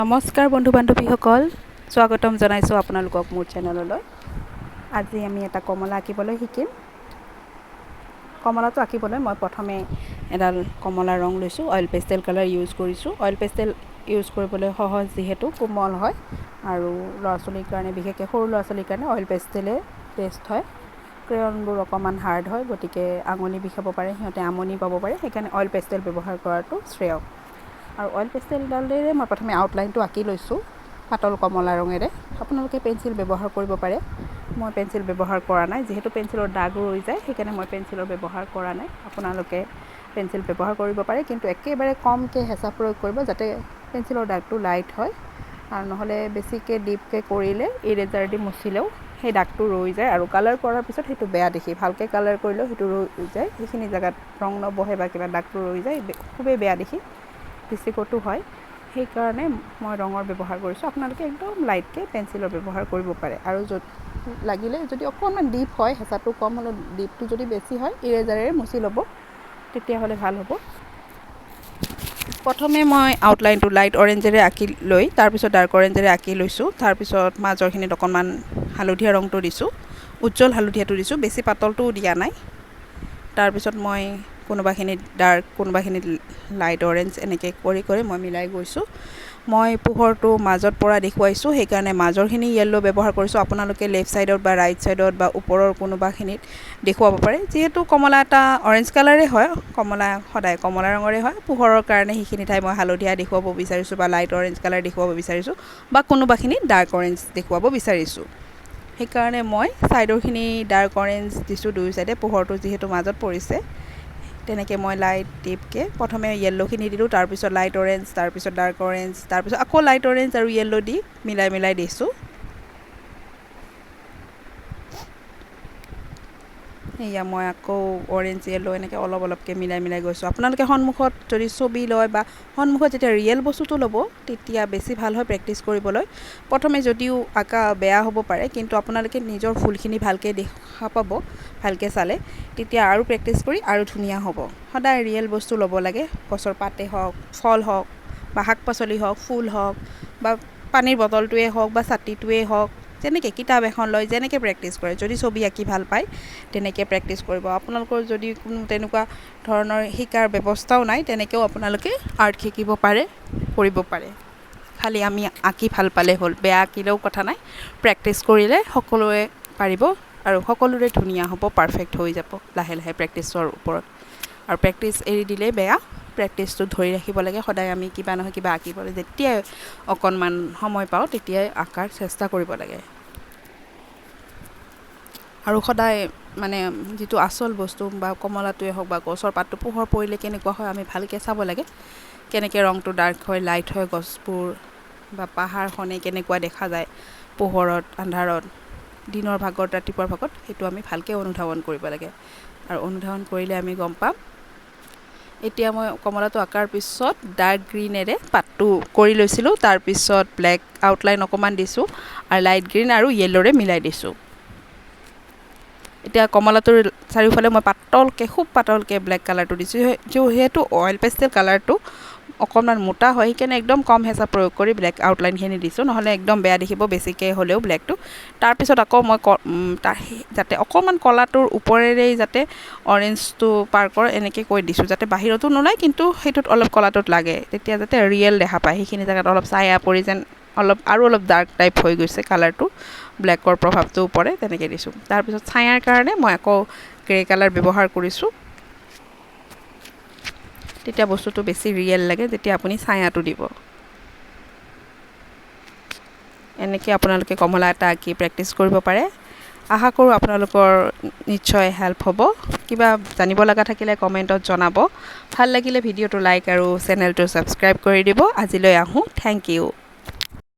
নমস্কাৰ বন্ধু বান্ধৱীসকল, স্বাগতম জনাইছোঁ আপোনালোকক মোৰ চেনেললৈ। আজি আমি এটা কমলা আঁকিবলৈ শিকিম। কমলাটো আঁকিবলৈ মই প্ৰথমে এডাল কমলা ৰং লৈছোঁ, অইল পেষ্টেল কালাৰ ইউজ কৰিছোঁ। অইল পেষ্টেল ইউজ কৰিবলৈ সহজ, যিহেতু কোমল হয় আৰু ল'ৰা ছোৱালীৰ কাৰণে, বিশেষকৈ সৰু ল'ৰা ছোৱালীৰ কাৰণে অইল পেষ্টেলে বেষ্ট হয়। ক্ৰেয়নবোৰ অকণমান হাৰ্ড হয়, গতিকে আঙুলি বিষাব পাৰে, সিহঁতে আমনি পাব পাৰে, সেইকাৰণে অইল পেষ্টেল ব্যৱহাৰ কৰাটো শ্ৰেয়। আৰু অইল পেষ্টেলডালেৰে মই প্ৰথমে আউটলাইনটো আঁকি লৈছোঁ পাতল কমলা ৰঙেৰে। আপোনালোকে পেঞ্চিল ব্যৱহাৰ কৰিব পাৰে, মই পেঞ্চিল ব্যৱহাৰ কৰা নাই, যিহেতু পেঞ্চিলৰ দাগ ৰৈ যায়, সেইকাৰণে মই পেঞ্চিলৰ ব্যৱহাৰ কৰা নাই। আপোনালোকে পেঞ্চিল ব্যৱহাৰ কৰিব পাৰে, কিন্তু একেবাৰে কমকৈ হেঁচা প্ৰয়োগ কৰিব, যাতে পেঞ্চিলৰ দাগটো লাইট হয়। আৰু নহ'লে বেছিকৈ ডিপকৈ কৰিলে ইৰেজাৰ দি মুচিলেও সেই দাগটো ৰৈ যায়, আৰু কালাৰ কৰাৰ পিছত সেইটো বেয়া দেখি। ভালকৈ কালাৰ কৰিলেও সেইটো ৰৈ যায়, সেইখিনি জেগাত ৰং নবহে বা কিবা দাগটো ৰৈ যায়, খুবেই বেয়া দেখি, বেছিকতো হয়। সেইকাৰণে মই ৰঙৰ ব্যৱহাৰ কৰিছোঁ। আপোনালোকে একদম লাইটকৈ পেঞ্চিলৰ ব্যৱহাৰ কৰিব পাৰে। আৰু য'ত লাগিলে যদি অকণমান ডিপ হয়, হেঁচাটো কম হ'লেও ডিপটো যদি বেছি হয়, ইৰেজাৰেৰে মুচি ল'ব, তেতিয়াহ'লে ভাল হ'ব। প্ৰথমে মই আউটলাইনটো লাইট অৰেঞ্জেৰে আঁকি লৈ তাৰপিছত ডাৰ্ক অৰেঞ্জেৰে আঁকি লৈছোঁ। তাৰপিছত মাজৰখিনিত অকণমান হালধীয়া ৰংটো দিছোঁ, উজ্জ্বল হালধীয়াটো দিছোঁ, বেছি পাতলটোও দিয়া নাই। তাৰপিছত মই কোনোবাখিনিত ডাৰ্ক, কোনোবাখিনিত লাইট অৰেঞ্জ এনেকৈ কৰি কৰি মই মিলাই গৈছোঁ। মই পোহৰটো মাজত পৰা দেখুৱাইছোঁ, সেইকাৰণে মাজৰখিনি য়েল্ল' ব্যৱহাৰ কৰিছোঁ। আপোনালোকে লেফ্ট ছাইডত বা ৰাইট ছাইডত বা ওপৰৰ কোনোবাখিনিত দেখুৱাব পাৰে। যিহেতু কমলা এটা অৰেঞ্জ কালাৰে হয়, কমলা সদায় কমলা ৰঙৰে হয়, পোহৰৰ কাৰণে সেইখিনি ঠাই মই হালধীয়া দেখুৱাব বিচাৰিছোঁ বা লাইট অৰেঞ্জ কালাৰ দেখুৱাব বিচাৰিছোঁ বা কোনোবাখিনিত ডাৰ্ক অৰেঞ্জ দেখুৱাব বিচাৰিছোঁ। সেইকাৰণে মই ছাইডৰখিনি ডাৰ্ক অৰেঞ্জ দিছোঁ দুয়ো ছাইডে, পোহৰটো যিহেতু মাজত পৰিছে। তেনেকৈ মই লাইট ডিপকৈ প্ৰথমে য়েল্ল'খিনি দিলোঁ, তাৰপিছত লাইট অৰেঞ্জ, তাৰপিছত ডাৰ্ক অৰেঞ্জ, তাৰপিছত আকৌ লাইট অৰেঞ্জ আৰু য়েল্ল' দি মিলাই মিলাই দিছোঁ। এয়া মই আকৌ অৰেঞ্জ য়েল্ল' এনেকৈ অলপ অলপকৈ মিলাই মিলাই গৈছোঁ। আপোনালোকে সন্মুখত যদি ছবি লয় বা সন্মুখত যেতিয়া ৰিয়েল বস্তুটো ল'ব, তেতিয়া বেছি ভাল হয় প্ৰেক্টিচ কৰিবলৈ। প্ৰথমে যদিও আঁকা বেয়া হ'ব পাৰে, কিন্তু আপোনালোকে নিজৰ ভুলখিনি ভালকৈ দেখা পাব, ভালকৈ চালে তেতিয়া আৰু প্ৰেক্টিচ কৰি আৰু ধুনীয়া হ'ব। সদায় ৰিয়েল বস্তু ল'ব লাগে, গছৰ পাতে হওক, ফল হওক বা শাক পাচলি হওক, ফুল হওক বা পানীৰ বটলটোৱে হওক বা ছাতিটোৱেই হওক, যেনেকৈ কিতাপ এখন লৈ যেনেকৈ প্ৰেক্টিচ কৰে, যদি ছবি আঁকি ভাল পায় তেনেকৈ প্ৰেক্টিচ কৰিব। আপোনালোকৰ যদি কোনো তেনেকুৱা ধৰণৰ শিকাৰ ব্যৱস্থাও নাই, তেনেকৈও আপোনালোকে আৰ্ট শিকিব পাৰে, কৰিব পাৰে। খালি আমি আঁকি ভাল পালে হ'ল, বেয়া আঁকিলেও কথা নাই। প্ৰেক্টিচ কৰিলে সকলোৱে পাৰিব আৰু সকলোৰে ধুনীয়া হ'ব, পাৰফেক্ট হৈ যাব লাহে লাহে প্ৰেক্টিচৰ ওপৰত। আৰু প্ৰেক্টিচ এৰি দিলেই বেয়া, প্ৰেক্টিচটো ধৰি ৰাখিব লাগে সদায়। আমি কিবা নহয় কিবা আঁকিবলৈ যেতিয়াই অকণমান সময় পাওঁ তেতিয়াই আঁকাৰ চেষ্টা কৰিব লাগে। আৰু সদায় মানে যিটো আচল বস্তু বা কমলাটোৱে হওক বা গছৰ পাতটো পোহৰ পৰিলে কেনেকুৱা হয় আমি ভালকৈ চাব লাগে, কেনেকৈ ৰংটো ডাৰ্ক হয়, লাইট হয়, গছবোৰ বা পাহাৰখনেই কেনেকুৱা দেখা যায় পোহৰত, আন্ধাৰত, দিনৰ ভাগত, ৰাতিপুৱাৰ ভাগত, সেইটো আমি ভালকৈ অনুধাৱন কৰিব লাগে। আৰু অনুধাৱন কৰিলে আমি গম পাম। এতিয়া মই কমলাটো আঁকাৰ পিছত ডাৰ্ক গ্ৰীণেৰে পাতটো কৰি লৈছিলোঁ, তাৰপিছত ব্লেক আউটলাইন অকণমান দিছোঁ আৰু লাইট গ্ৰীণ আৰু য়েল্ল'ৰে মিলাই দিছোঁ। এতিয়া কমলাটোৰ চাৰিওফালে মই পাতলকৈ, খুব পাতলকৈ ব্লেক কালাৰটো দিছোঁ। যিহেতু অইল পেষ্টেল কালাৰটো অকণমান মোটা হয়, সেইকাৰণে একদম কম হেঁচা প্ৰয়োগ কৰি ব্লেক আউটলাইনখিনি দিছোঁ, নহ'লে একদম বেয়া দেখিব বেছিকৈ হ'লেও ব্লেকটো। তাৰপিছত আকৌ মই যাতে অকণমান কলাটোৰ ওপৰেৰেই যাতে অৰেঞ্জটো পাৰ কৰে এনেকৈ কৈ দিছোঁ, যাতে বাহিৰতো নোলায়, কিন্তু সেইটোত অলপ কলাটোত লাগে, তেতিয়া যাতে ৰিয়েল দেখা পায়। সেইখিনি জেগাত অলপ ছায়া পৰি যেন অলপ আৰু অলপ ডাৰ্ক টাইপ হৈ গৈছে কালাৰটো, ব্লেকৰ প্ৰভাৱটোও পৰে, তেনেকৈ দিছোঁ। তাৰপিছত ছায়াৰ কাৰণে মই আকৌ গ্ৰে কালাৰ ব্যৱহাৰ কৰিছোঁ, তেতিয়া বস্তুটো বেছি ৰিয়েল লাগে যেতিয়া আপুনি ছায়াটো দিব। এনেকৈ আপোনালোকে কমলা এটা আঁকি প্ৰেক্টিচ কৰিব পাৰে। আশা কৰোঁ আপোনালোকৰ নিশ্চয় হেল্প হ'ব। কিবা জানিব লগা থাকিলে কমেণ্টত জনাব। ভাল লাগিলে ভিডিঅ'টো লাইক আৰু চেনেলটো ছাবস্ক্ৰাইব কৰি দিব। আজিলৈ আহোঁ, thank U.